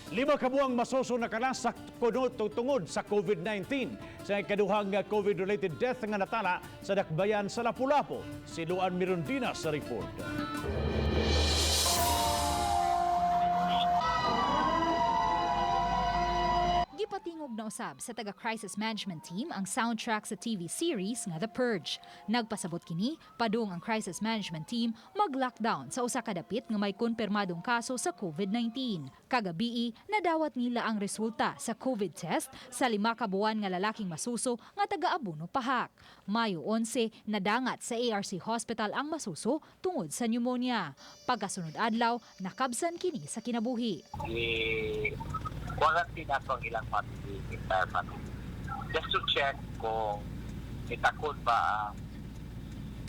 5 ka buwang masuso nakalasak kuno tungod sa COVID-19. Sa ikaduhang COVID-related death nga natala sa dakbayan sa Lapu-Lapu. Si Luan Mirundina sa report. Gipatingog na usab sa taga Crisis Management Team ang soundtrack sa TV series nga The Purge. Nagpasabot kini padung ang Crisis Management Team mag-lockdown sa usa ka dapit nga may kumpirmadong kaso sa COVID-19. Kagabii, nadawat nila ang resulta sa COVID test sa 5 ka buwan nga lalaking masuso nga taga Abuno, Pahak. Mayo 11, nadangat sa ARC Hospital ang masuso tungod sa pneumonia. Pagkasunod adlaw, nakabsan kini sa kinabuhi. I-quarantine nato ang ilang family, entire family. Just to check kung itakod ba ang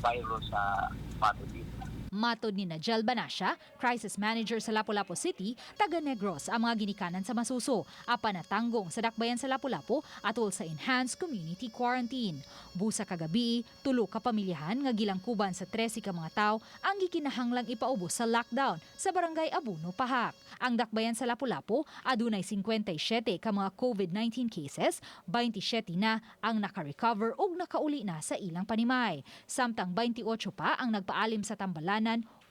virus sa family. Matod ni Najel Banasya, crisis manager sa Lapu-Lapu City, taga Negros ang mga ginikanan sa masuso, apan natanggong sa dakbayan sa Lapu-Lapu atol sa enhanced community quarantine. Busa kagabi, tulo ka pamilyahan nga gilangkuban sa 13 ka mga tawo ang gikinahanglang ipaubos sa lockdown sa barangay Abuno, Pahak. Ang dakbayan sa Lapu-Lapu adunay 57 ka mga COVID-19 cases, 27 na ang naka-recover ug nakauli na sa ilang panimay. Samtang 28 pa ang nagpaalim sa tambalanan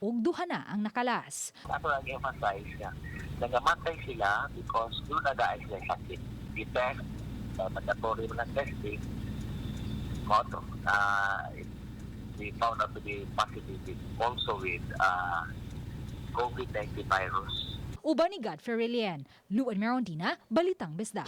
ug duha na ang nakalas. Ato ang emphasize nga, nagamatay sila because doon na sila sakit. I-test, mandatory man ang testing, mao to, we found out to be positive also with COVID-19 virus. Uban ni Godfrey Relien, Luan Merondina, Balitang Bisdak.